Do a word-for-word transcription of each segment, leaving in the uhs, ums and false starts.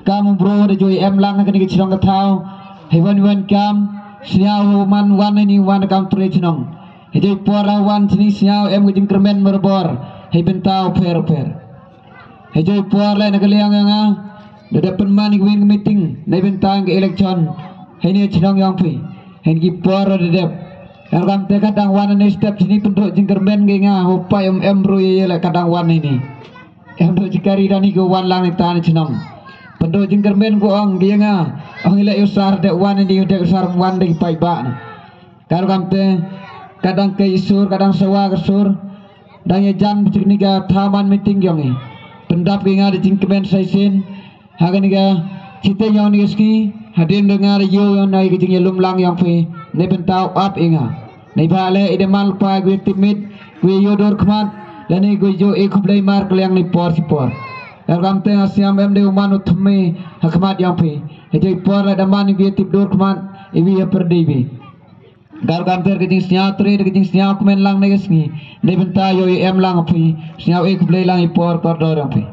Kam bro da joi em lang kane ka chnong ka thaw. Hei wan wan kam sniaw ho man wan ni wan kam tre chnong. Hei joi por la wan chini sniaw em ka jingkyrmen merbor. Hei bynta u pher u pher. Hei joi por la na ka liang nga da da pynman ni win meeting na bynta ka election. Hei ni chnong yong phi. Hei ki por da dep. Kan kam te ka dang wan ni step chini pynruk jingkyrmen ki nga ho pai em em bro ye la ka dang wan ni. Em do jikari dani ko wan lang ni tan chnong. Pynruk jingkyrmen ko ong ki nga ong ila usar de wan ni de usar wan de pai ba ni. Kar kam te kadang ke isur kadang sewa ke sur. Dang ya jan chini ka thaman meeting yong i. Pyndap ki nga de jingkyrmen sai sin. Ha kani ka chiteng yong ni ski hadien da nga da yo yong na ka jingïalum lang yong phi ne bynta u ap i nga. Nei ba le i de man pa gui tipmit gui yo dor khmat lane gui yo i khublei mar kliang ni por si por. Kar kam te nga siam em de u man u thme ha khmat yong phi. He joi por la da man gui tip dor khmat i wi ha perdi wi. Kar kam ter ka jingsñiaw tre da ka jingsñiaw kmen lang ne ka sngi ne bynta yo i em lang phi. Sñiaw i khublei lang i por kordor yong phi.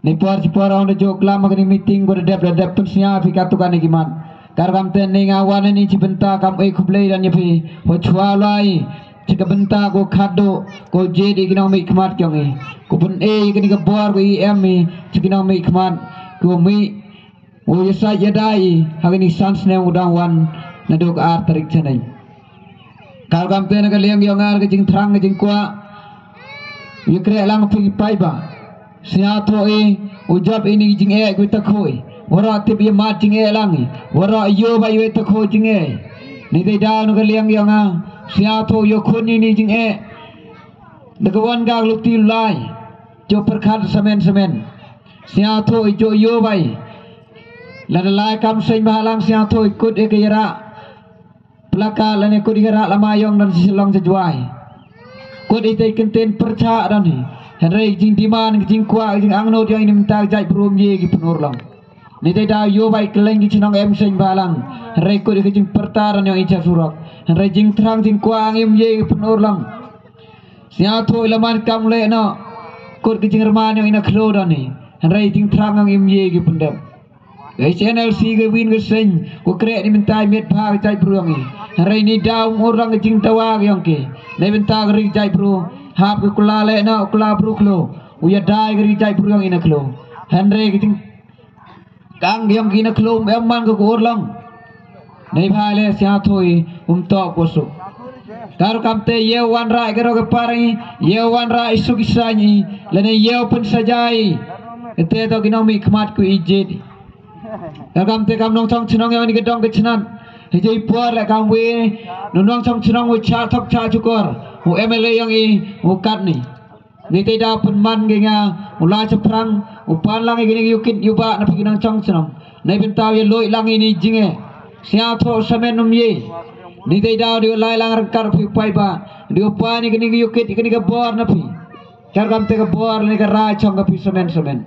Ni por chi por ong da jok lam ka ni meeting ko da dep da dep pun sñiaw phi ka tu ka ni ki man. Kar kam te ni nga wan ni chi bynta kam ei khublei dan ya phi. Ho chwa lai chi ka bynta ko khado ko je di ki nong mi khmat kyong i. Ko pun ei ka ni ka bor ko i em i chi ki nong mi khmat ko mi. Wo ya sa ya dai ha ka ni san snem u dang wan na dok ar tarik chanai. Kar kam te na ka liang yong ar ka jingthrang ka jingkwah. Yu kre lang phi pai ba. Sñiaw tho i u jop i ni jingeh gui ta khoi. Wara tip i mat jingeh lang i wara yo ba yo ta khoi jingeh. Ni te daw na ka liang yong a sñiaw tho yo khun i ni jingeh. Da ka wan ga luti lai. Jo perkhat semen semen. Sñiaw tho i jo yo bai. La da lai kam seng ba lang sñiaw tho i kut i ka yara. Plaka lane kut i ka rak lama yong dan si long sa juai. Kut i te kenten percha dan hi. Hynrei jing diman jing kwah jing angnot yong i ni mynta jai brum ye ki penur long. Ni te daw yo bai keleng ki chnong em seng balang. Hynrei kut i ka jing perta dan yong i cha surok. Hynrei jing thrang jing kwah ang im ye ki penur long. Sñiaw tho i laman kam le no. Kut ki jing rman yong i na khlo dan hi. Hynrei jing thrang ang im ye ki pendep. Ka H N L C ka win ka seng ko krek ni mynta i miet pha ka jait bru yong i. Hynrei ni daw mur rang ka jingdawa ka yong ki. Ni mynta ka ri ka jait bru hap ka kula le na kula bru klo. U ya dai ka ri ka jait bru yong i na klo. Hynrei ka jing kang ka yong ki na klo em man ka ko ur long. Ni bhai le sia thui um tok ko suk. Kar kam te ye wan rai ka ro ka par i ye wan rai suk i sa ni le ni ye pun sa jai. Te to ki nong mi khmat ku i jit. Ka kam te kam nongchong chnong yong ni ka dong ka chnat. He jai por le kam we nongchong chnong we cha thok cha chukor. U M L A yong i u kat ni. Ni te da pun man ge nga u la cha prang u pan lang i ni yu kit yu ba na phi nongchong chnong. Nei bynta ye loi lang i ni jinge. Sia tho samen num ye. Ni te da di lai lang rang kar phi pai ba di u pan i ni yu kit i ni ka bor na phi. Kar kam te ka bor ni ka rai chong ka phi samen samen.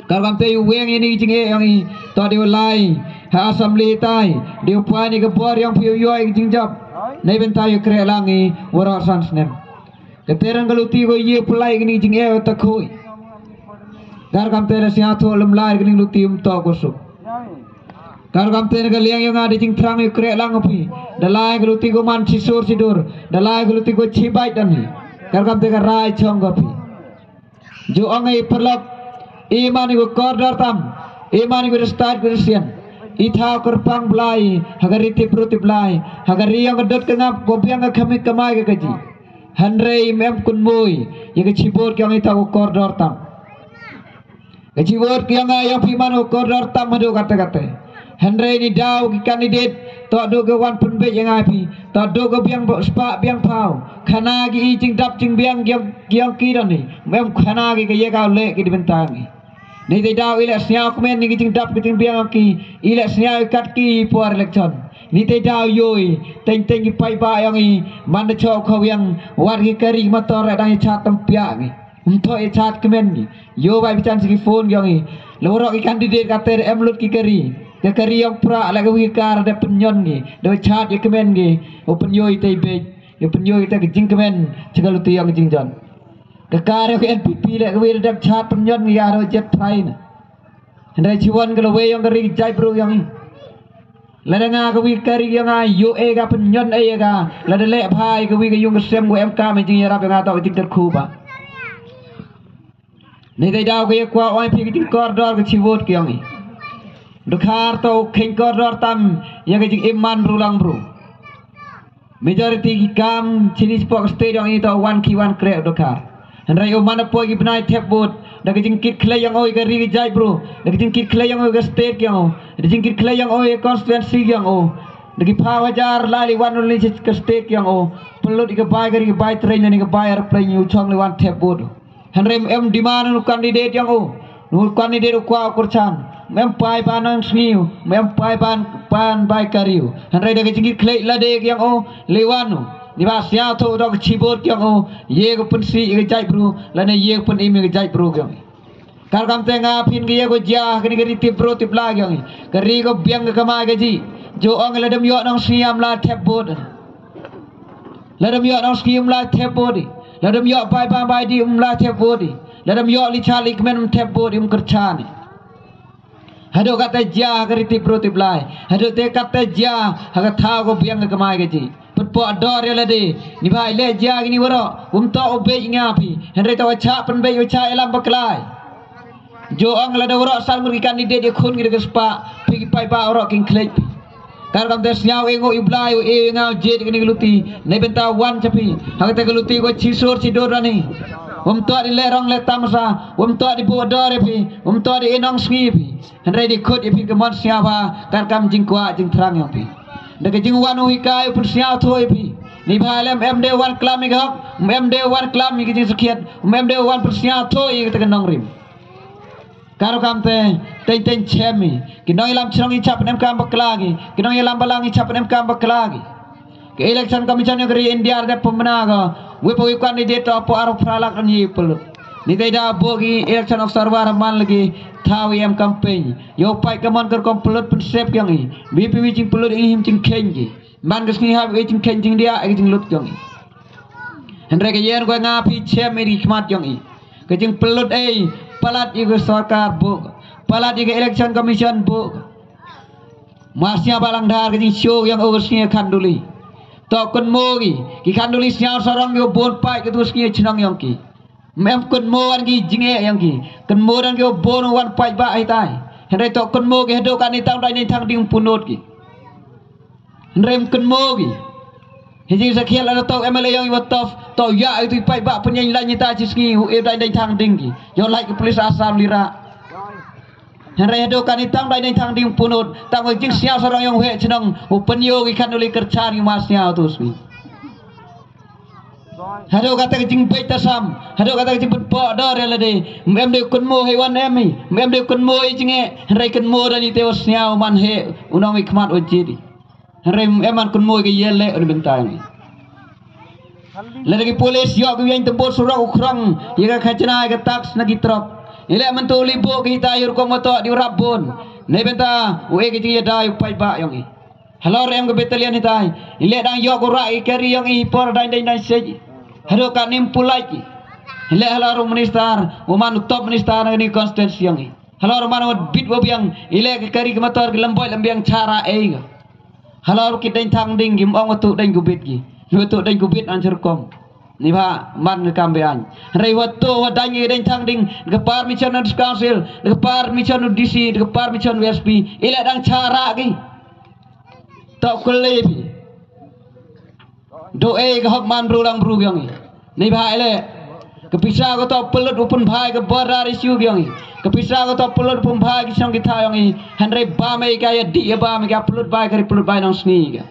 Kar kam te yu weng ini jing e yang i to di lai ha assembly tai di u pa ni ka bor yang piu yoi jing jap. Nei bynta yu kre lang i wara san snem. Ka terang ka luti ko ye pulai ini jing e ta khoi. Kar kam te da sia tho lem lai ini luti um to ko suk. Kar kam te ka liang yang ada jing trang yu kre lang pi. Da lai ka luti ko man chisur sidur. Da lai ka luti ko chibai dan hi. Kar kam te ka rai chong ka pi. Ju ong i paralok i man i ko kordor tam i man i ko stat ko sian. I thaw kyrpang blai ha ka ri tip ru tip blai ha ka ri yong ka dot ka ngap ko biang ka khamit kamai ka kaji. Hynrei mem kun mui ya ka chibot kyong i thaw ko kordor tam. Ka chibot kyong a yong phi man ko kordor tam hadu kata kata. Hynrei ni daw ki kandidet to do ka wan pynbeit ya ngai phi to do ka biang spa biang phaw. Khana ki i jingdap jingbiang yong yong ki dan ni mem khana ki ka ye ka le ki di bynta ngi. Ni te daw i le sñiaw kmen ni ki jingdap ki jingbiang yong ki i le sñiaw i kat ki por election. Ni te daw yoi teng teng ki pai ba yong i man da chok khaw yang wat ki kari motor dang i chat tam pia ngi. Mtho i chat kmen ngi yo bai bichan si ki phone yong i. Lo rok i kandidet ka ter em lut ki kari ka kari yong pra la ka wi kar da pynyon ngi da chat i kmen ngi. O pynyo i te bej i pynyo i te ka jingkmen chika luti yong jingjon. Ka kar yong N P P le ka wi da chat pynyon ngi ya ro jet train. Hynrei chi wan ka lawei yong ka ri ka jaitbru yong i. Lada nga ka wi ka ri yong nga, ïoh e ka pynñion e ka. Lada leh bha i ka wi ka yung ka sem, ko em kam i jingïarap yong nga, to ka jingkyrkhu ba. Ni dei daw ka ïa kwah wan phi ka jingkordor ka chi vote ka yong i. Dkhar to kheiñ kordor tam ïa ka jingim man bru lang bru. Majority ki kam chini spok state yong i to wan ki wan krek dkhar. Hynrei u man apoi ki bnai thep vote da ka jingkit khlei yong o i ka ri ka jaitbru, da ka jingkit khlei yong o i ka state yong o, da ka jingkit khlei yong o i ka constituency yong o. Da ki phaw hajar lai li wan u li ka state yong o. Pynlut i ka bai ka ri ka bai train ni ka bai airplane u chong li wan thep vote. Hynrei em demand u candidate yong o. Nu candidate u kwah u kyrchan. Em pai ban nang sngi u. Em pai ban ban bai kari u. Hynrei da ka jingkit khlei lade yong o. Li wan u. Ni ba sia tho dok chibot yong o. Ye ka pynsi i ka jaitbru. Lane ye ka pynim i ka jaitbru yong. Kar kam te nga phin ka ye ko jia ka ni ka ri tip bro tip la yong. Ka ri ko biang ka kamai ka ji. Jo ong la dem yo nang sngi am la thep bot. La dem yo nang sngi um la thep bot i. La dem yo bai bai bai di um la thep bot i. La dem yo li cha li kmen um thep bot i um kyrchan i. Hado kata jia ha ka ri tip bro tip lai. Hado te kata jia ha ka thaw ko biang ka kamai ka ji. Put po ador ya lade. Ni bai le jia ki ni waro. Um to u bej nga phi. Hynrei to cha pynbej u cha elam baklai. Jo ong lada waro san ngur ki candidate ya khun ki da ka spa. Phi ki pai ba waro king khlej phi. Kar kam te sñiaw e ngo i Blai u e nga u jed kani ka luti. Nei bynta wan cha phi. Ha kata ka luti ko chi sur chi dur rani. Um to di le rong le tamasa. Um to di bu dor e phi. Um to di inong sngi phi. Hynrei di khut i phi ka mon sñiaw ba. Kar kam jingkwah jingthrang yong phi. Da ka jingwan u hikai u pun sñiaw tho i phi. Ni ba lem em de wan klam i ka hok. Em de wan klam i ka jingsakhiat. Em de wan pun sñiaw tho i kata ka nongrim. Karo kam te teng teng chem i. Ki nong ilam chnong i chap nem kam bakla ki. Ki nong ilam balang i chap nem kam bakla ki. Ki election commission yong ka ri India de pumna ko. Wi pa wi candidate to po aro phralak an yi pulut. Ni te da bo ki election observer man lagi thaw i em campaign. Yo pai ka mon kar kom pulut pynsep yong i. Wi pa wi jing pulut i him jing kheng ki. Man ka sngi hap i jing kheng jing dia i jing lut yong i. Hynrei ka yen ko nga phi chem i ri khmat yong i. Ka jingpynlut ei, palat i ka sorkar buk, palat i ka election commission buk. Masnya balang dar ka jingshow yong o ka sngi khanduli. To kynmo ki, ki khanduli sñiaw sarong yo bun pai ka tu sngi chnong yong ki. Mem kynmo an ki jinge yong ki. Kynmo dan ki o bun wan pai ba ai tai. Hynrei to kynmo ki hadu ka ni tang dai ni tang ding punot ki. Hynrei kynmo ki. Hi jing sa khial ana tau M L A yong i wa tof. Tau ya i tu i pai ba pynyain lai ni ta chi sngi hu e dai dai thang ding ki. Yo lai ki police Assam lira. Hynrei hadu ka ni tang dai dai thang ding punot. Tang wa jing sñiaw sarong yong he chnong. Hu pynyo ki khanduli kyrchan ki ma sñiaw tu sngi. Hadu kata ka jing beit ta sam. Hadu kata ka jing pynpo dor ya lade. Mem de kynmo he wan em i. Mem de kynmo i jinge. Hynrei kynmo dani te wa sñiaw man he. Unong i khmat wa jidi. Hynrei em an kynmo ka yel le un bynta ni. Lada ki polis yok ki yang tembot surok u krong ya ka khajna ya ka tax na ki trok. Ile man tu li bo ki ta yur kong mato di urap bon. Ne bynta u e ki jing ya dai u pai ba yong i. Halor em ka battalion hi tai. Ile dang yok u ra i kari yong i por dang dang dang sej. Hado ka nim pulai ki. Ile halor u minister, u man u top minister na ni constituency yong i. Halor man u bit wa biang, ile ka kari ka mator ki lamboi lambiang chara e ga. Halor ki deng thang ding ki mong wa tu deng ku bit ki. Wa tu deng ku bit an chur kom. Ni ba man ka kam biang. Rei wa tu wa deng ki deng thang ding, ka permission of council, ka permission of D C, ka permission of S P, ile dang chara ki. To kule bi. Do e ka hok man bru lang bru yong i. Ni ba ile. Ka pisa ko to pelut u pun bhai ka bor dari siu yong i. Ka pisa ko to pelut u pun bhai ki song ki tha yong i. Hynrei ba me ka ya di ya ba me ka pelut bai ka ri pelut bai nong sngi ka.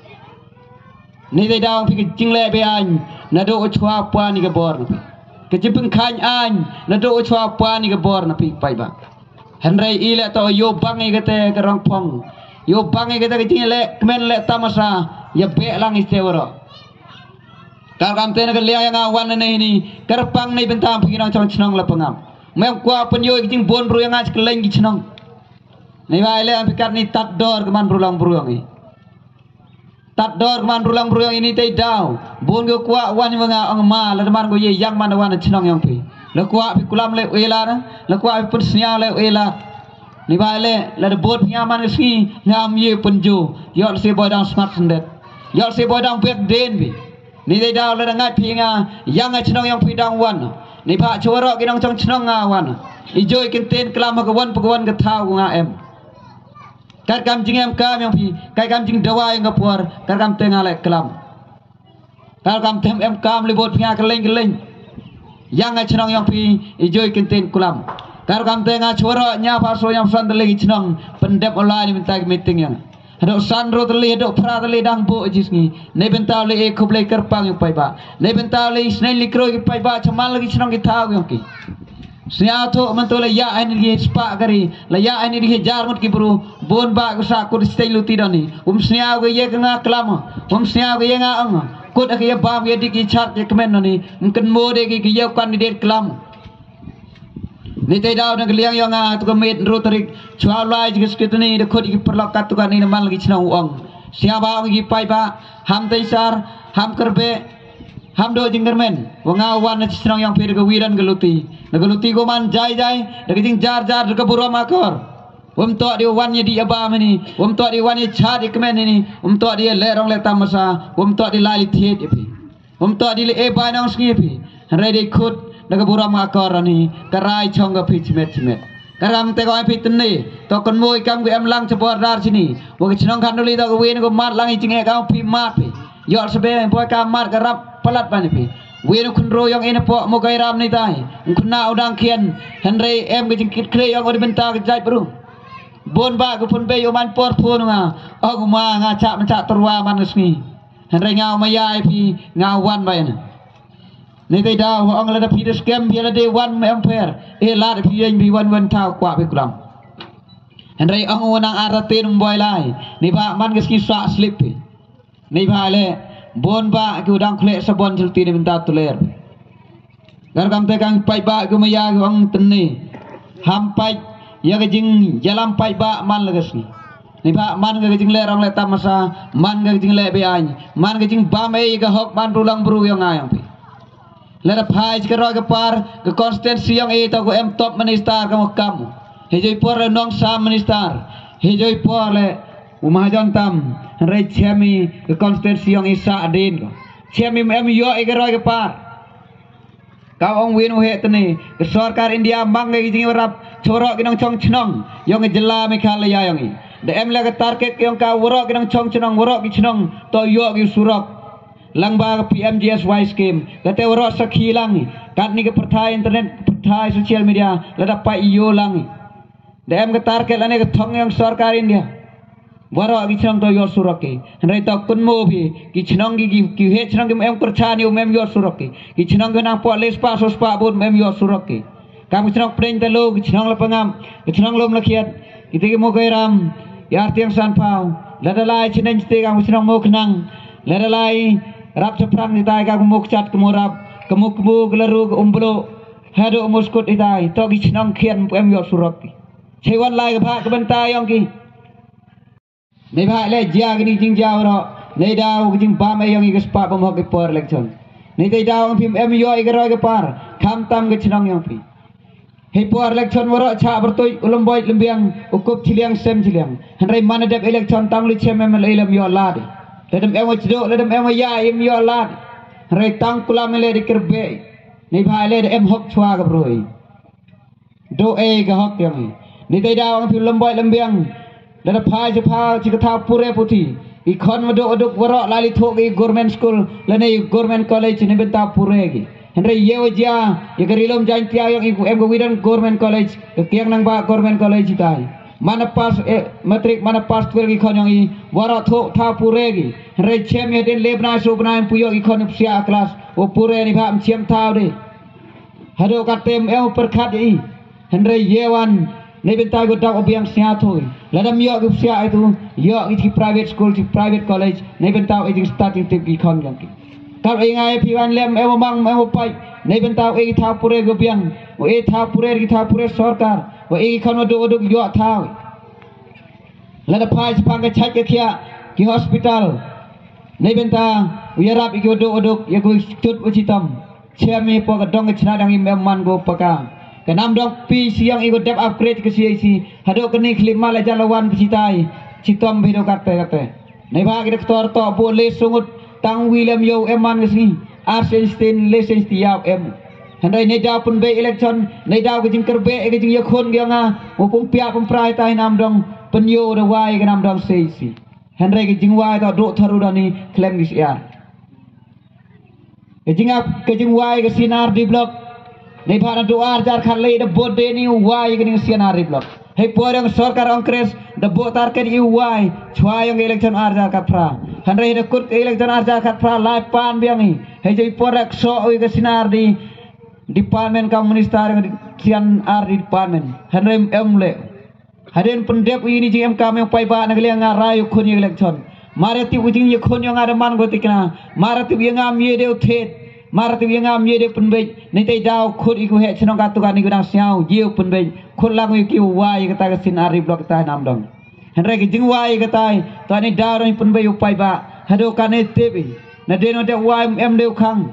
Ni dei daw phi ka jingle be ain. Na do u chwa pwa ni ka bor na phi. Ka jipeng khain ain. Na do u chwa pwa ni ka bor na phi pai ba. Hynrei i le to yo bang i kate ka rong phong. Yo bang i kate ka jing le kmen le tamasa ya be lang i te waro. Kar kam te na ka liang ya nga wan ne ni kar pang ni bynta phi nong chong chnong la pangam. Mem kwa pun yo i jing bon bru ya nga chklen ki chnong. Ni ba i le am pikat ni tat dor ka man bru lang bru yang i. Tat dor man bru lang bru yang ini tei daw. Bun go kwah wan wa nga ong ma la man go ye yang man wan chnong yang phi. La kwah phi kulam le wela na. La kwah phi pun sñiaw le wela. Ni ba le la da bot phi nga man ka sngi ngam ye pynjo. Yok se boi dang smat sendet. Yok se boi dang bek den bi. Ni dei daw la da ngat phi nga yang nga chnong yong phi dang wan. Ni ba chwarok ki nong chong chnong nga wan. I joi kin ten klam ha ka wan pa ka wan ka thaw nga em. Kat kam jing em kam yong phi, kat kam jing dawa yong ka por, kat kam te nga le klam. Kar kam tem em kam li bot phi nga keleng keleng. Yang nga chnong yong phi i joi kin ten kulam. Kar kam te nga chwarok nya pa so nya san tele ki chnong pyndep ola ni mynta ki meeting yang. Hadok san ro tele hadok phra tele dang bo jis ngi. Ne bentaw le e khup le kerpang yong pai ba. Ne bentaw le isnen li kro ki pai ba chamal ki chnong ki thaw yong ki. Sniaw tho mantu la ya ani di spah kari la ya ani di jar ngut ki bru. Bon ba ku sa ku di steng luti doni. Um sniaw ga ye ka nga klam. Um sniaw ga ye nga ang. Kut ka ye bam ye dik i chat ye kmen doni. Mken mo de ki ye kan di det klam. Ni te daw na liang yong nga tu ka met ru tarik. Chwa lai ji skitni de kut ki perlok kat tu kan ni mal ki chnong ong. Sniaw ba ong ki pai ba ham te sar ham kerbe. Ham do jingkyrmen wa nga wan na chnong yong phi da ka wiran ka luti. Da ka luti ko man jai jai da ka jingjar jar da ka burom akor. Wam to di wan ye di aba mini, wam to di wan ye chat ye kmen ni, wam to di le rong le tamasa, wam to di lai li thiet ye phi. Wam to di le e bai nong sngi phi. Hynrei dei khut da ka burom akor ni ka rai chong ka phi chmet chmet. Ka ram te ko ai phi tenne to kon moi kam ka em lang cha bor dar chini. Wa ka chnong khanduli to ka wen ko mat lang i chinge ka phi mat phi. Yor sebe boi ka mat ka rap palat ban phi. Wen khun ro yong ina po mo kai ram ni tai. Khun na udang khian. Hynrei em ka jingkit kre yong odi benta ka jai bru. Bon ba ka phun bei o man por phun nga. O ma nga chak man chak terwa man ka sngi. Hynrei nga ma ya phi nga wan ba ina. Ni te daw ong la da phi da skem phi la de wan me em pher. E la da phi yeng phi wan wan thaw kwa phi kulam. Hynrei ong u nang ar tin boi lai. Ni ba man ka sngi sa slip phi. Ni ba le bon ba ki udang khle sabon jilti ni benta tuler. Gar kam te kang pai ba ki maya ki ong tenne. Ham pai ya ka jing jalam pai ba man la ka sngi. Ni ba man ka jing le rong le tamasa man ka jing le be ai man ka jing bam e ka hok man rulang bru yong ai yong phi. Lada phai ka roi ka par ka constituency yong i to ko em top minister ka mo kam. He joi por le nong sam minister. He joi por le u mahajon tam. Hynrei chemi ka constituency yong i sa adin ko. Chemi em yo i ka roi ka par. Ka ong win u he tene ka sorkar India mang ka jing rap chorok ki nong chong chnong yong i jylla Meghalaya yong i. Da em le ka target yong ka warok ki nong chong chnong warok ki chnong to yo ki surok. Lang ba ka P M G S Y scheme kate warok sakhi lang. Kat ni ka perthai internet perthai social media lada pa iyo lang. Da em ka target lane ka thong yong sorkar India. Warok ki chnong to yor surok ki. Hynrei to kun mo phi ki chnong ki ki he chnong ki em kurcha ni em yor surok ki. Ki chnong ki nang po les pa sos pa bun em yor surok ki. Kam ki chnong pdeng ta lo ki chnong la pangam ki chnong lom la khiat. Ki te ki mo kai ram yar tiang san pau. Lada lai chneng te kam ki chnong mo khnang. Lada lai rap chaprang ni tai kam ki mo kchat ki mo rap ki mo ki mo ki la ru ki umblo. Hadu mo skut ni tai to ki chnong khian em yor surok ki. Chei wan lai ka bha ka benta yong ki. Nei bha le jia ki ni jing jia ro. Nei daw ki jing bam e yong i ka spa bam hok i por election. Nei te daw ang phim em yo i ka roi ka par. Kham tam ka chnong yong phi. Hei por election waro cha bertui ulem boi lembiang ukup chiliang sem chiliang. Hynrei mana dep election tang li chem em le lem yo lad. Ledem em wa chdo ledem em wa ya em yo lad. Hynrei tang kulam le di kerbe. Nei bha le em hok chwa ka broi. Do e ka hok yong i. Ni te daw ang phi lemboi lembiang. Lada phai chi phau chi ka thaw pure puthi. I khon ma duk duk warok lali thok i government school lane i government college ni benta pure ki. Hynrei ye wa jia ya ka rilum jain tia yong i ku em ka widan government college ka kiang nang ba government college i tai. Mana pass eh, matric mana pass twelve i khon yong i warok thok thaw pure ki. Hynrei chem ya den lebna so bna em puyok i khon psia class o pure ni ba em chem thaw de. Hado ka tem eu perkhat i. Hynrei ye wan nei benta go dak obiang sia thoi. Ladam yok ki sia itu yok ki private school ki private college nei benta e jing start ki tip ki khon yang ki. Kal e ngai phi wan lem eu mang eu pai nei benta e ki tha pure go biang. O e tha pure ki tha pure sorkar. O e ki khon do do yok tha. Lada phai chipang ka chait ka khia ki hospital. Nei benta u yarap i ki do do ya go tut u chitam. Chem i po ka dong ka chna dang i mem man go paka. Ka nam dong pi siang i ko dep upgrade ka C I C. Haduh kani khlip ma la jalawan psitai. Chitom bi do katte katte. Nei ba ki doktor to bo le sungut tang William yo em man ka sngi. Ar senstein le sensti yau em. Hynrei nei daw pynbei election, nei daw ka jingkyrbe ka jingyakhun ki nga. Mo pum pia pum prai tai nam dong. Pynyo da wai ka nam dong C I C. Hynrei ka jingwai to duk tharu dani klem ki siar. Ka jingap ka jingwai ka sinar di blok. Nei ba na du ar jar khat lei da bot de ni wai ka ning sinar di blok. Hei por yang sorkar ong kres da bot target i wai. Chwa yang election ar jar khat pra. Hynrei da kut ka election ar jar khat pra lai pan biang i. Hei jai por rak so wi ka sinar di department ka minister yang di sian ar di department. Hynrei em le. Hadien pyndep u ini jingem kam yang paibah na ka liang nga rai u khun ïa ka election. Mara tip u jingïakhun ïa nga da man ko tikna. Mara tip ïa nga mie deu thet. Mara tip ïa nga mie deu pynbeit. Ni tei daw khut i ku heh chnong ka tu ka ni ku dang sñiaw ïa u pynbeit. Khut lang ïa ki u wai ïa ka tai ka sin ari blok ka tai nam dong. Hynrei ka jingwai ïa ka tai to ni daw dong pynbeit u paibah. Haduh ka ni tip i. Na dien u dep wai em deu khang.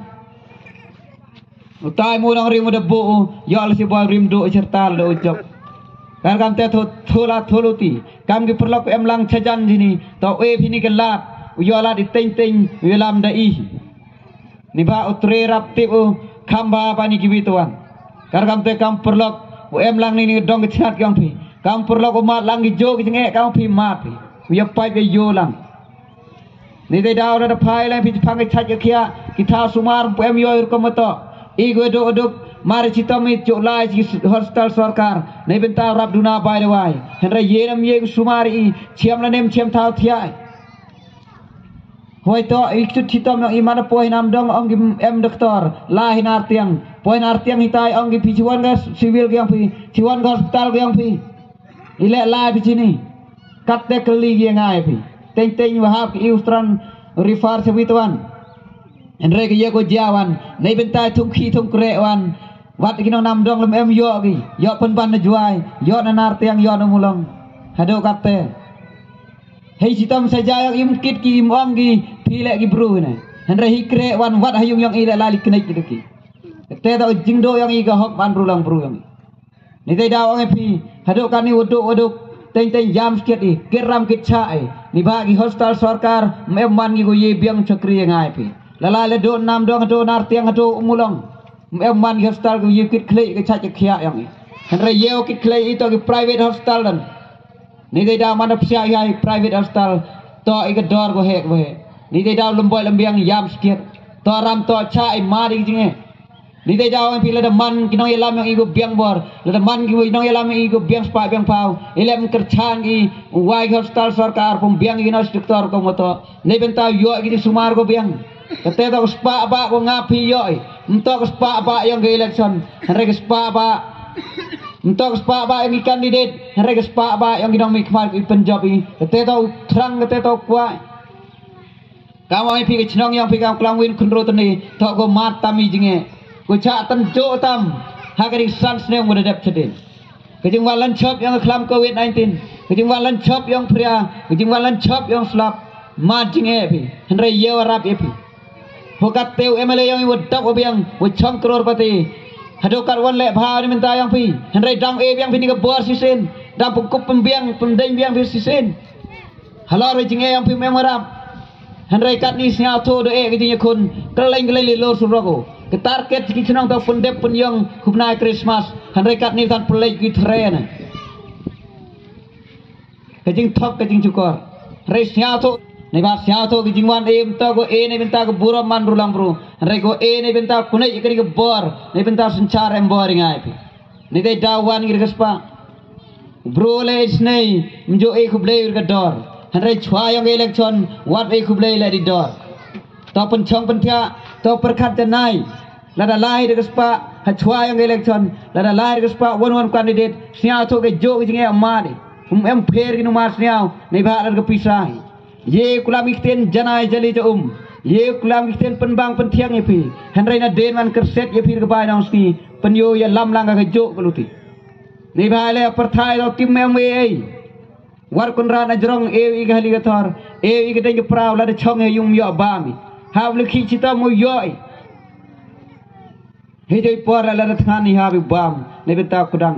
Utai mu dang rim da bu u, ïoh la si boy rim du chertal da u jok. Kar kam te thu thula thuluti. Kam ki perlok em lang chajan jini, to e phini ke lat, u ïoh lat i teng teng, u ïoh lam da i. Ni ba u tre rap tip u, kam ba ba ni ki wituan. Kar kam te kam perlok, u em lang ni ni dong ke chnat kyong phi. Kam perlok u mat lang ki jo ki jnge kam phi mat phi. U ïa pai ke yo lang. Ni dei daw da phai leng phi phang ka chait ka khiah ki thaw sumar pu em yoi rukom mato. I gwe duk duk mar chitom i chuk lai chi hospital sorkar. Ni bynta rap duna bai da wai. Hynrei ye nam ye sumar i chiam la nem chiam thaw thiah. Hoi to i chut chitom i mana poi nam dong ong ki em doktor la hinar tiang. Poi hinar tiang hitai ong ki phi chiwan ga civil ga ong phi chiwan ga hospital ga ong phi. I leh lai phi chini. Kat te kali ye ngai phi. Teng teng wa hap ki iu stran rifar se wituan. Hynrei ki ye ko jia wan. Nei bentai thung khi thung kre wan. Wat ki nong nam dong lem em yo ki. Yo pun ban na juai. Yo na nar tiang yo na mulong. Hado kat te. Hei sitam sa jai yang im kit ki im ong ki. Phi leh ki bru ne. Hynrei hi kre wan wat hayung yang i leh lai li knek ki deki. Te ta jingdo yang i ka hok ban bru lang bru yang i. Ni te daw ong e phi, haduk kani waduk waduk, teng teng jam skit i, kit ram kit cha i. Ni ba ki hospital sorkar, em man ki ko ye biang chakri ngai phi. Lala le do nam dong do nar tiang do umulong. Em man ki hospital ko ye kit khlei ki cha ki khia yang i. Hynrei ye kit khlei i to ki private hospital dan. Ni te daw man da psia i private hospital, to i ka dor ko he ko he. Ni te daw lemboi lembiang jam skit. To ram to cha i ma di jinge. Ni dei daw ong phi lada man ki nongïalam ïong i ko biang bor, lada man ki nongïalam ïong i ko biang spah biang phaw, i lem kyrchan i wai ki hospital sorkar pum biang i nurse doktor ko moto. Ni bynta ïoh ki sumar ko biang. Kate to spah ba ko nga phi ïoh i. Mto ko spah ba ïong ki election. Hynrei ko spah ba. Mto ko spah ba ïong ki candidate. Hynrei ko spah ba ïong ki nongmihkhmat ki pynjop i. Kate to thrang kate to kwah. Kam ong phi ka chnong ïong phi kam klang win khynro tani to ko mat tam i jinge. Ko cha tan jo tam ha ka ri san snem ko da dep chadin. Ka jingwan lan chop ïong khlam covid nineteen. Ka jingwan lan chop ïong phria. Ka jingwan lan chop ïong slap. Mat jinge phi. Hynrei ye wa rap ye phi. Hokat te u M L A ïong i wa dap wa biang wa chong crorepati. Hado kat wan leh bha ni mynta ïong phi. Hynrei dang e biang phi ni ka bor sisin. Dang pengkup pembiang pemdeng biang phi sisin. Halor ïa jinge ïong phi mem ngarap. Hynrei katni sñiawthuh da eh ka jingïakhun. Kylleng kylleng li lor surok u. Ka target ki chnong tau pyndep pynïong khupnai Christmas. Hynrei katni tan pynleit ki thren. Ka jingthok ka jingchukor. Hynrei sñiawthuh. Nei ba sñiawthuh ka jingwan em to ko e nei bynta ka burom man rulang bru. Hynrei ko e nei bynta kunek ka ri ka bor. Nei bynta synchar em bor ngai phi. Ni dei daw wan ngir ka spah. Bru le isnei mjo e khublei ka dor. Hynrei chwa ïong ka election wat e khublei le di dor. To pynchong pynthia to pyrkhat janai. Lada lai da ka spah ha chwa ïong ka election lada lai da ka spah wan wan candidate sñiaw to ka jo ka jinge amadi. Um em pher ki numar sñiaw nei ba lada ka pisa. Ye kulam ki ktien janai jali ja um. Ye kulam ki ktien pynbang pynthiang ïa phi. Hynrei na den man kyrset ïa phi ka bai nong ski. Pynyo ïa lam lang ka juk ka luti. Ni ba le pyrthai lo kim em wei ei. War kunra na jrong eu i ka hali ka thor. Eu i ka deng ka prau la da chong ïa yung yo ba mi. Hap le khi chita mo yo ei. Hi joi por la la thngan hi ha bi bam ne bynta kudang.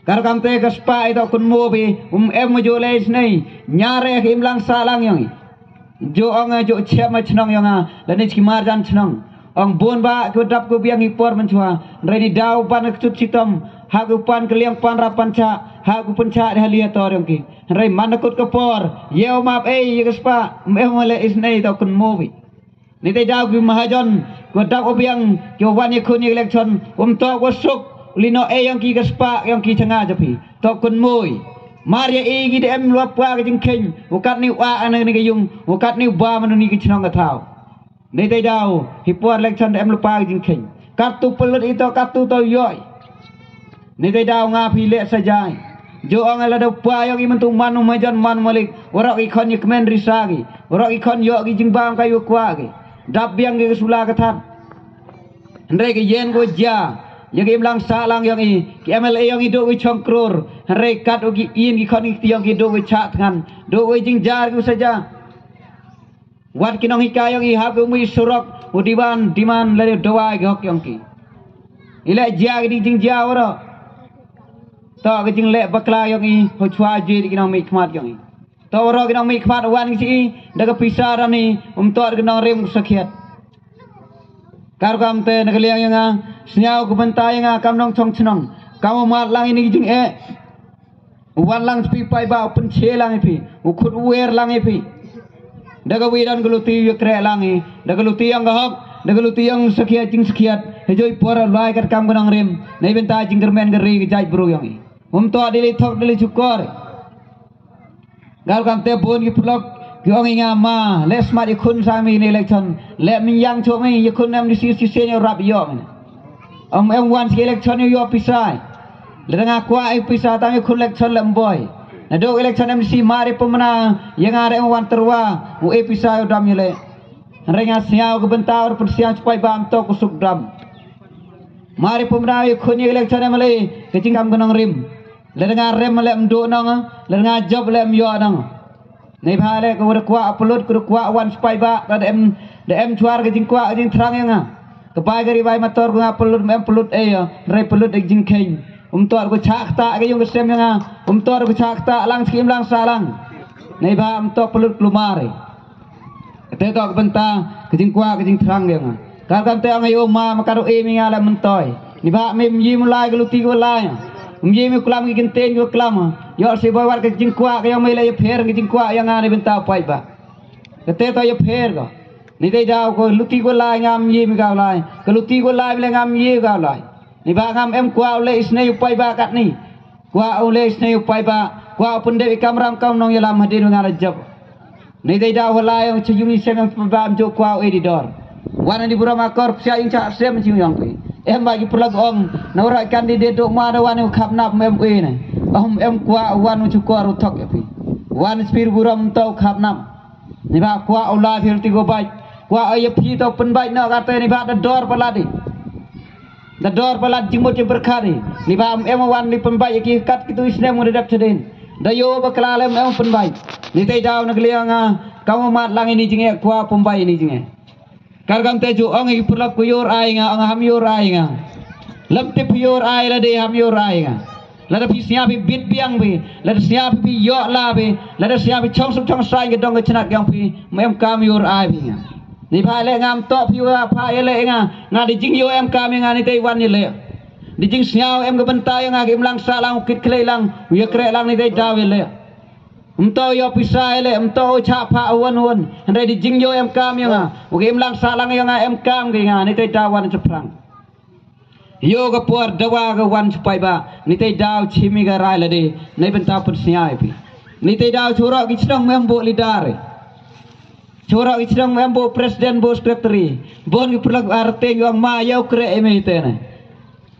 Kar kam te ka spah ito kun mo bi um em mo jo le isnei. Nyare ki im lang sa lang yong i. Jo ong a jo chep ma chnong yong a la ni chki mar jan chnong. Ong bun ba ku dap ku biang i por man chwa. Re ni dau ban ku tut chitom. Ha ku pan ku liang pan rap pan cha. Ha ku pan cha de ha lia tor yong ki. Re man kut ka por. Yeo map ei ye ka spah. Em mo le isnei to kun mo bi. Ni te dau ki mahajon, ki dau obiang, ki wan ye khun ye election, um to ko suk, li no e yong ki ka spah yong ki changa japi. To kun mui. Mar ye i ki dem lua pwa ka jingkheng, u kat ni wa ana ni ka yung, u kat ni ba manu ni ka chnong ka thau. Ni te dau, hi por election dem lupa ka jingkheng. Kat tu pelut ito, kat tu to yoi. Ni te dau nga phi le sa jai. Jo ong la da pwa yong i mentu man majan man malik. Warok i khon ye kmen risa ki. Warok i khon yo ki jingbam ka yu kwa ki. Dap biang ki sula ka that. Hynrei ki yen ko ja. Ye ki im lang sa lang yong i. Ki M L A yong i do ki chong kror. Hynrei kat u ki in ki khon ki tiong ki do ki cha thngan. Do ki jingjar ki sa ja. Wat ki nong hikai yong i hap ki umi surok u diwan diman le dawa ki hok yong ki. I le jia ki ding jing jia waro. To ki jing le bakla yong i ho chwa jui di ki nong mi khmat yong i. To waro ki nong mi khmat wan ki si i da ka pisa ran i um to ki nong rim sakhiat. Kar kam te na ka liang yong a sniaw ku benta yong a kam nong chong chnong. Kam u mat lang i ni ki jing e. U wan lang phi pai ba u pynche lang i phi. U khut u wer lang i phi. Da ka wi don ka luti u kre lang i. Da ka luti yong ka hok. Da ka luti yong sakhiat jing sakhiat. He joi por lai kat kam ka nong rim. Nei benta jing kermen ka ri ka jai bru yong i. Um to dili thok dili chukor. Gal kam te bun ki pulok ki ong i nga ma. Le smat i khun sa mi ni election. Le min yang chok mi i khun em di si si se rap yong. Ong em wan si election yo yo pisai. Le nga kwa e pisa tang i khun election lem boy. Na do election M D C mari pemena ye nga re wan terwa u e pisa yo dam ye le. Re nga siaw ke benta or pun siaw chupai bam to ku suk dam. Mari pemena i khun ye election M L A ke jingkam ke nong rim. Le nga rem le em do nong le nga job le em yo nong. Nei bha le ku da kwah pelut ku da kwah wan spai ba ka da em da em chuar ka jingkwah ka jingthrang yong nga. Ka bai ka ri bai motor ku nga pelut mem pelut e ya. Rei pelut ek jingkheng. Um tor ku chak ta ka yong ka sem yong nga. Um tor ku chak ta lang skim lang sa lang. Nei bha um tor pelut lumar. Kate tok benta ka jingkwah ka jingthrang yong nga. Kar kan te ang ayo ma ma karo e mi nga le mentoi. Ni ba mi mi mulai ka luti ko lai. Mi mi klam ki kenten ko klam. Yo si boy war ka jingkwah ka yong mi le ya pher ka jingkwah yong nga ni benta pai ba. Kate to ya pher ko. Ni dei dau ko luti ko lai ngam ye mi ka lai. Ka luti ko lai le ngam ye ka lai. Ni ba ngam em kwah le isnei pai ba kat ni. Kwah le isnei pai ba. Kwah pun dei kamram kam nong yalam hadin nga la jab. Ni dei dau halai ong chujung i sem em pabam jo kwah e di dor. Wan di buram akor psia ing cha sem chujung yong pi. Em ba ji pulak ong na ora candidate dok ma da wan khap nap mem e ne. Om em kwah wan chukor utok e pi. Wan spir buram to khap nap. Ni ba kwah ula thil ti go bai. Kwah e pi to pen bai no kata ni ba da dor paladi. Da dor palat jingmut jingpyrkhat i. Ni ba em wan ni pynbai ki kat kitu isnem ngi dep chadin. Da yo ba kla lem em pynbai. Ni tei daw na kliang a kam mat lang ini jinge kwa pynbai ini jinge. Kar kam te ju ong i pyrlap ku yor ai nga ong ham yor ai nga. Lem tip yor ai la de ham yor ai nga. Lada phi sñiaw phi bit biang phi, lada sñiaw phi yoh la phi, lada sñiaw phi chong suk chong sain ka dong ka chnat yong phi, em kam yor ai phi nga. Ni pha le ngam tok phi wa pha ye le nga, nga di jing yo em kam nga ni tei wan ni le. Di jing sñiaw em ka bynta yong nga ki im lang sa lang kit khlei lang, u ya kreh lang ni tei daw ye le. Em to yo pisa ye le, em to cha pha wan wan, hynrei di jing yo em kam yong nga, u ki im lang sa lang yong nga em kam ki nga, ni tei daw wan chaprang. Yo ka por dawa ka wan chupai ba ni tei daw chimi ka rai lade nei bynta pun sñiaw pi. Ni tei daw churok ki chnong member leader. Churok ki chnong member president bo secretary. Bon ki pulak arteng yong ma yau kre eme tene.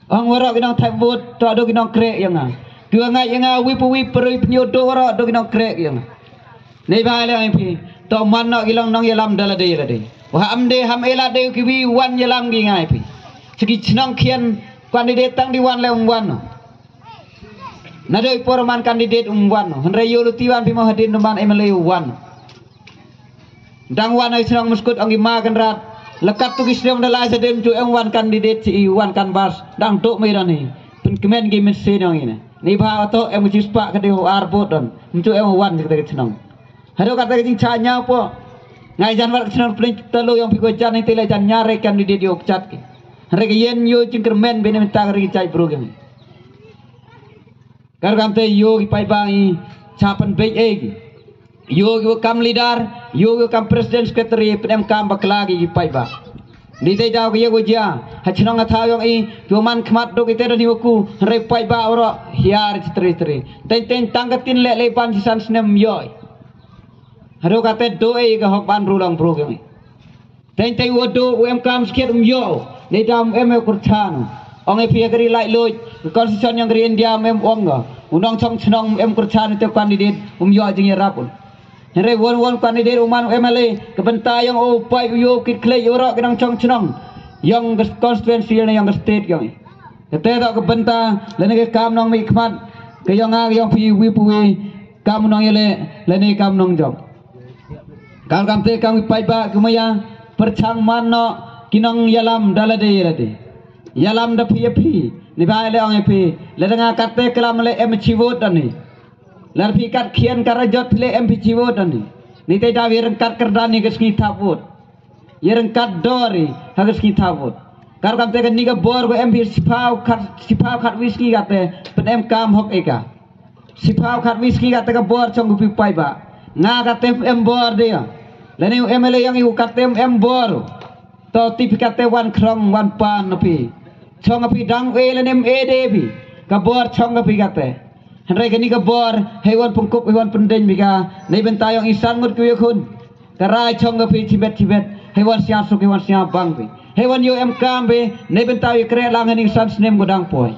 Ong warok ki nong thep bot to do ki nong kre yong nga. Ki wa ngai yong nga wi pu wi perui pnyo do warok do ki nong kre yong nga. Nei ba le ai phi to man no ki long nong yalam dala de la de. Wa am de ham ela de ki wi wan yalam gi ngai phi. Sigi chnong khian kan di de tang di wan le wan. Na doi por man candidate um wan. Hynrei yo lu ti wan phi mo hadin du man M L A wan. Dang wan ai chnong muskut ong ki ma kan rat. La katto ki snem da lai sa dei, ym ju em wan candidate, shi i wan canvass, dang duh mei don hi. Pynkmen ki mynsiem yong i ne. Neibhah to em ki shispah ka dei u ar vote don. Ym ju em wan shi kata ka chnong. Haduh kata ka jingshah ñiaw po. Nga jan wat ka chnong Pdeng Tallo yong phi ko jan, i te la jan ñiaw re candidate yoh kjat ki. Re ka yen yoh jingkyrmen bine mynta ka ri ka jaitbru yong i. Kar kamte yoh ki paidbah i shah pynbeit ei ki. Yoh ki wa kam leader, yoh ki wa kam president, secretary, pynem kam bakla ki ki paidbah. Ni te daw ki ye ko jia ha chnong ha thaw yong i, ki wa man khmat duk i te don hi wa ku, hynrei paidbah waroh hiar chi tri tri. Teng teng tang ka tin leh leh ban chi san snem yoh i. Haduh kate duh ei ka hok ban ru long bru yong i. Teng teng u duh, u em kam skhiat um yoh. Nei dam em e kyrchan. Ong e phi ha ka ri laitluid, ka constitution yong ka ri India um em ong ka. U nongchong chnong um em kyrchan, u te candidate um yoh jingïarap un. Hynrei won won candidate u man u M L A, ka bynta yong u paid u yoh kit khlieh ïa waroh ki nongchong chnong yong ka constituency ne yong ka state yong i. Kate toh ka bynta lane ka kam nongmihkhmat ka yong nga, ka yong phi, wi pa wi, kam u nongïaleh lane kam nongjop. Kar kamte kam ki paidbah ki maya, pyrshang man noh ki nongïalam da lade ïa lade. Ïalam da phi ïa phi. Neibhah leh ong ïa phi, lada nga kat te klam leh em chi vote don hi. Lada phi kat khian kat rajot phi leh em phi chi vote don hi. Ni te daw ïa ryngkat kyrdan hi ka sngi thap vote. Ïa ryngkat dor hi ha ka sngi thap vote. Kar kamte kani ka bor ko em phi shiphaw khat, shiphaw khat wi sngi kate pynem kam hok ei ka. Shiphaw khat wi sngi kate ka bor chong ka phi paidbah. Nga kate em bor de ïa. Lane u M L A yong i u kate em bor. To ti phi kate wan khrong wan pan na phi. Chong ka phi dang e lane em e de phi. Ka bor chong ka phi kate. Hynrei kani ka bor hei wan pynkup hei wan pyndeng bika. Nei bynta yong i san ngut ki wi khun. Ka rai chong ka phi chibet chibet. Hei wan siang suk hei wan siang bang phi. Hei wan yoh em kam phi. Nei bynta i kre lang hei ning san snem ko dang poi.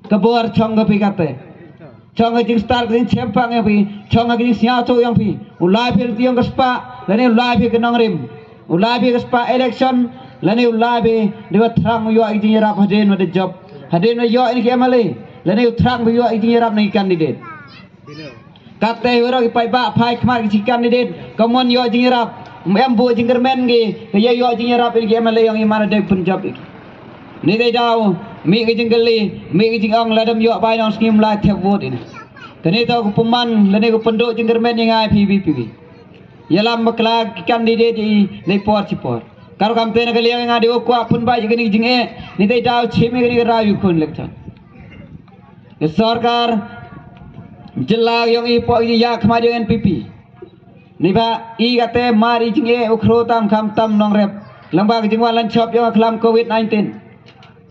Ka bor chong ka phi kate. Chong ka jingstar ka jingchempang yong phi. Chong ka jingsngewthuh yong phi. U lai phi yong ka spah lane u lai phi ka nongrim. U lai phi ka spah election lane u lai phi dei wa thrang u yoh i jingïarap hadien wa da jop. Hadien wa yoh ini ki M L A lane u thrang phi yoh i jingïarap na ki candidate. Kate hi waroh ki paidbah phai khmat ki chi candidate ka mon yoh jingïarap. Em buh jingkyrmen ki ka ïa yoh jingïarap ïa ki M L A yong i man dei pynjop ïa ki. Ni dei daw mih ki jingkylli, mih ki jingong, lada ym yoh bai nong sngi ym lai thep vote ina. Kane to ka pynman lane ka pynduh jingkyrmen ïa nga ïa phi wi pa wi. Ïalam bakla ki candidate i nei por chi por. Kar kamte na ka liang nga dei wa kwah pynbeit ïa kane ka jingeh. Ni dei daw chim ïa kane ka rai ïa khun election. Ka sorkar jylla yong i pok i ïa khmat yong N P P. Neibhah i kate mar i jingeh u khro tam kham tam nongrep. Lang ba ka jingwan lan chop yong ka khlam covid nineteen.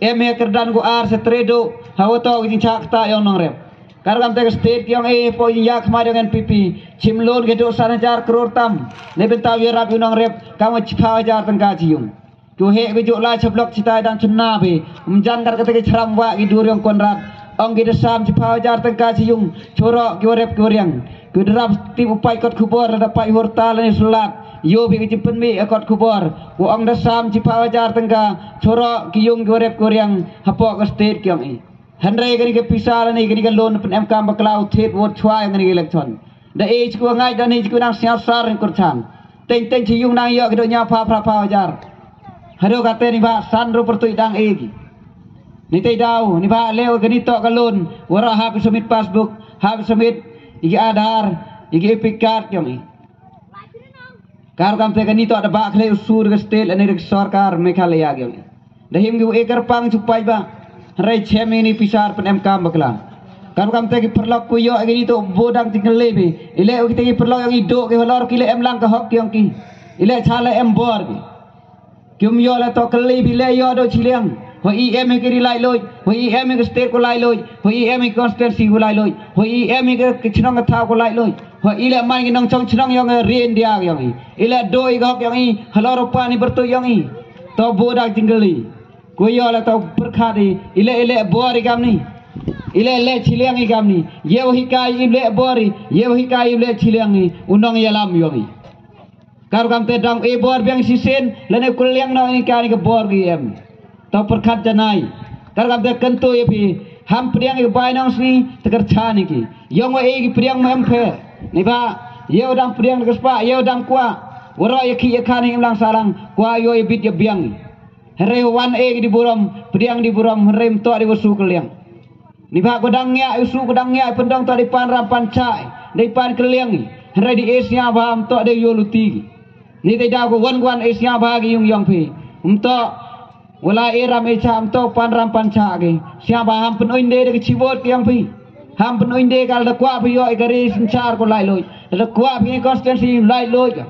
Em he kyrdan ko ar sa tre do ha wa to ka jingchak ta yong nongrep. Kar kamte ka state yong i pok i ïa khmat yong N P P. Chim loan ki do san hajar crore tam. Nei bynta ïarap ïa u nongrep kam wa chiphaw hajar tyngka chi yung. Ki heh ki juk lai chablok chitai dang chynna phi. Ym jan kat kata ki chram wah ki dur yong Konrad. Ong ki da sam chiphaw hajar tyngka chi yung. Chorok ki warep ki wariang. Ki da rap tip u paid kot khubor lada paid hurtal lane sulat. Ïoh phi ki jingpynmih ïa kot khubor. Ko ong da sam chiphaw hajar tyngka. Chorok ki yung ki warep ki wariang. Hapoh ka state ki ong i. Hynrei kani ka pisa lane kani ka loan pynem kam bakla u thied vote chwa ïa kani ka election. Da e chi ko ngai da ni chi ko nang siaw sar ni kurchan. Teng teng chi yung nang ïoh ki do ñiaw phaw phaw phaw hajar. Haduh kate neibhah san ru pyrtuit dang e ki. Ni te daw neibhah leh kani to ka loan waroh hap i submit passbook, hap i submit i ki Aadhaar, i ki Epic Card yong i. Kar kamte kani to da bah khlei u sur ka state lane ka sorkar Meghalaya yong i. Da him ki u e kyrpang chupai ba. Hynrei chem ini pisar pynem kam bakla. Kar kamte ki pyrlok ku ïoh kini to bo dang jingkylli phi. I leh u kite ki pyrlok yong i do ki halor ki leh em lang ka hok yong ki. I leh cha leh em bor ki. Kim ïoh leh to kylli phi leh ïoh do chiliang. Ho i em hi ki ri laitluid. Ho i em hi ki state ko laitluid. Ho i em hi ki constituency ko laitluid. Ho i em hi ki chnong ka thaw ko laitluid. Ho i leh man ki nongchong chnong yong i ri India yong i. I leh do i ka hok yong i. Halor u pan i pyrtuit yong i. To bo dang jingkylli. Ko ïoh leh to pyrkhat i, i leh i leh bor i kam ni. I leh i leh chiliang i kam ni. Ïew hikai i leh bor i, ïew hikai i leh chiliang i, u nongïalam yong i. Kar kamte dang e bor biang shisien, lane kylliang noh i kani ka bor ki em. To pyrkhat janai. Kar kamte kyntu ïa phi, ham pdiang i ka bai nong sngi, te kyrchan i ki. Yong wa e ki pdiang mo em pher. Neibhah, ïew dang pdiang da ka spah, ïew dang kwah. Waroh ïa ki ïa khan hi imlang sahlang, kwah ïoh ïa bit ïa biang. Hynrei wan eh ki dei burom, pdiang dei burom, hynrei ym toh dei wa shu kylliang. Neibhah ka dang ngiah, u shu ka dang ngiah, pyndong toh dei pan ram pan chah, dei pan kylliang. Hynrei dei eh sñiawbha, ym toh dei ïoh luti. Ni te daw ka wan wan eh sñiawbha ki ïung ïong phi. Ym toh, wala eh ram eh chah, ym toh pan ram pan chah ki. Sñiawbha ham pynoi de da ka chi vote ki ïong phi. Ham pynoi de ka lada kwah phi ïoh ïa ka ri synshar ko laitluid. Lada kwah phi constituency laitluid.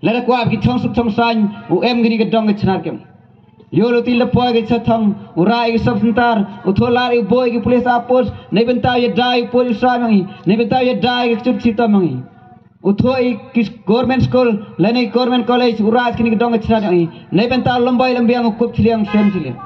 Lada kwah phi chong suk chong saiñ, u em kini ka dong ka chnat kem. Ïoh luti la poi ka cha thong, u rai ka sub center, u tholar u boi ki police outpost, nei bynta ïa dai u poi u sa mangi, nei bynta ïa dai ka chut chitom mangi. U thoi ki government school, lane government college, u rai kini ka dong ka chnat mangi. Nei bynta lombai lambiang u kup chiliang sem chiliang.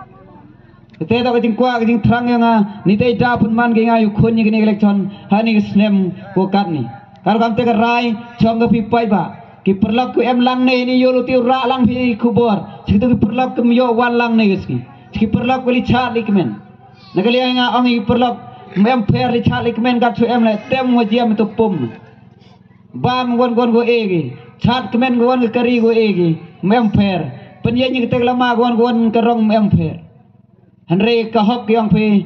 Kate toh ka jingkwah ka jingthrang ïa nga, ni te da pun man ki nga ïu khun ïa kini ka election, ha ni ka snem ko katni. Kar kam te ka rai, chong ka phi paidbah. Ki paralok ki em lang ne ni ïoh luti u rah lang phi khubor. Chi tu ki paralok kim ïoh wan lang ne ki ski. Chi ki paralok ki li chat li kmen. Na ka liang nga ong ki paralok, ym em pher li chat li kmen kat chu em le, tem wa jiam tu pum. Bam wan wan go e ki. Chat kmen go wan ka kari go e ki. Ym em pher. Pynïeng ni ka tek lama go wan go wan ka rong ym em pher. Hynrei ka hok ki ong phi.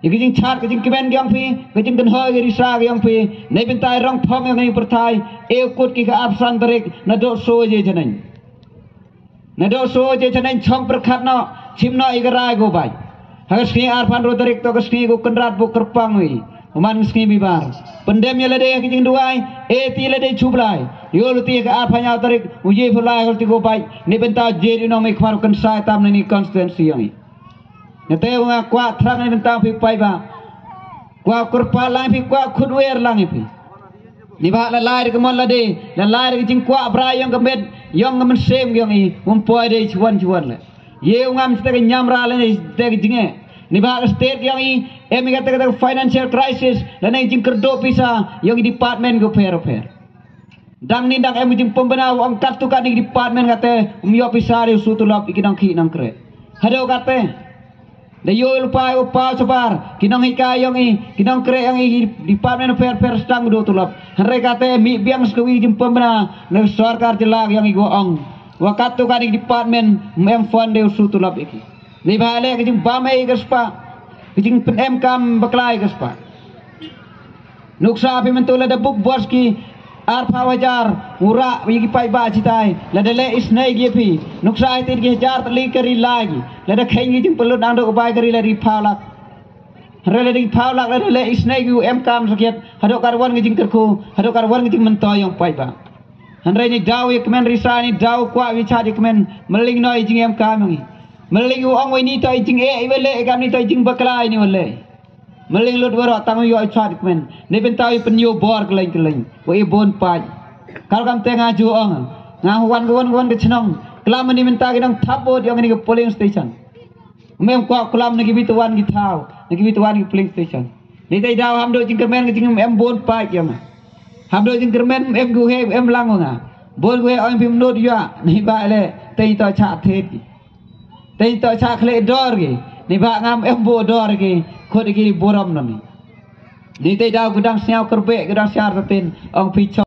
Ïa ka jingchat ka jingkmen ki ong phi. Ka jingkynhoi ka risa ki ong phi. Nei bynta rong phong ïa ka pyrthai. E kut ki ka arphew tarik. Na dok so je janeng. Na dok so je janeng chong pyrkhat noh. Chim noh ïa ka rai ko bai. Ha ka sngi arphew hynriew tarik toh ka sngi ko Kynrad buk kyrpang wi. Uman ka sngi bibar. Pyndem ïa lade ha ka jingduwai. E ti lade chublai. Ïoh luti ha ka arphew hynñiew tarik. U je pulai ko ti ko bai. Ni bynta je di nong mi khmar kan sai tam ni constituency ïong i. Nga te nga kwah thrang ni bynta phi paidbah. Kwah kyrpad lang phi, kwah khut wer lang phi. Neibhah la lai da ka mon lade, la lai da ka jingkwah brai ïong ka met, ïong ka mynsiem ïong i, um poi dei chuan chuan le. Ïe u ngam te ka ñiamra lane te ka jingeh. Neibhah ka state ïong i, em i kata kata financial crisis, lane jingkyrduh pisa, ïong i department ko pher pher. Dang ni dang em jingpynbna u ong katto katne department kata um ïoh pisa de u shu tulop ïa ki nongkhih nongkreh. Haduh kata da ïoh lypa u paw shabar ki nonghikai ïong i, ki nongkreh ïong i, department pher pher sdang u dei u tulop. Hynrei kata mih biang sa kawi jingpynbna na sorkar jylla ïong i ko ong wa katto katne department um em fund de u shu tulop ïa ki. Neibhah leh ka jingbam ei ka spah, ka jingpynem kam bakla ei ka spah. Nuksa phi mynta lada buk bos ki arphew hajar u rah ïa ki paidbah chitai, lada leh isnei ki phi. Nuksa ïa ki hajar tylli ka ri lai ki, lada kheiñ ki jingpynlut nang dok bai ka ri lada ri phew lak. Hynrei lada ri phew lak lada leh isnei ki u em kam sakhiat, haduh kar wan ka jingkyrkhu, haduh kar wan ka jingmyntoi ïong paidbah. Hynrei ni daw ïa kmen risa ni daw kwah ïa chat ïa kmen, mylling noh ïa jingem kam ïong i. Mylling u ong wei ni toh ïa jingeh i wa leh, kam ni toh ïa jingbakla i ni wa leh. Mylling lut waroh tang u ïoh i chat ïa kmen. Ni bynta i pynïoh bor kylleng kylleng. Wa i bun paid. Kal kam te nga ju ong. Nga wan ka wan ka wan ka chnong. Klam ni bynta ki nong thap vote ïong ni ka polling station. Mem kwah klam na ki bituan ki thaw. Na ki bituan ki polling station. Ni te daw ham do jingkyrmen ka jingem bun paid ïong. Ham do jingkyrmen em gu he em lang nga. Bun gu he ong phim nud ïa. Ni ba le. Te to cha thet ki. Te to cha khle dor ki. Ni ba ngam em bo dor ki. Khot ki burom nani. Ni te daw gudang sñiaw kyrbe gudang sñiaw tatin ong phi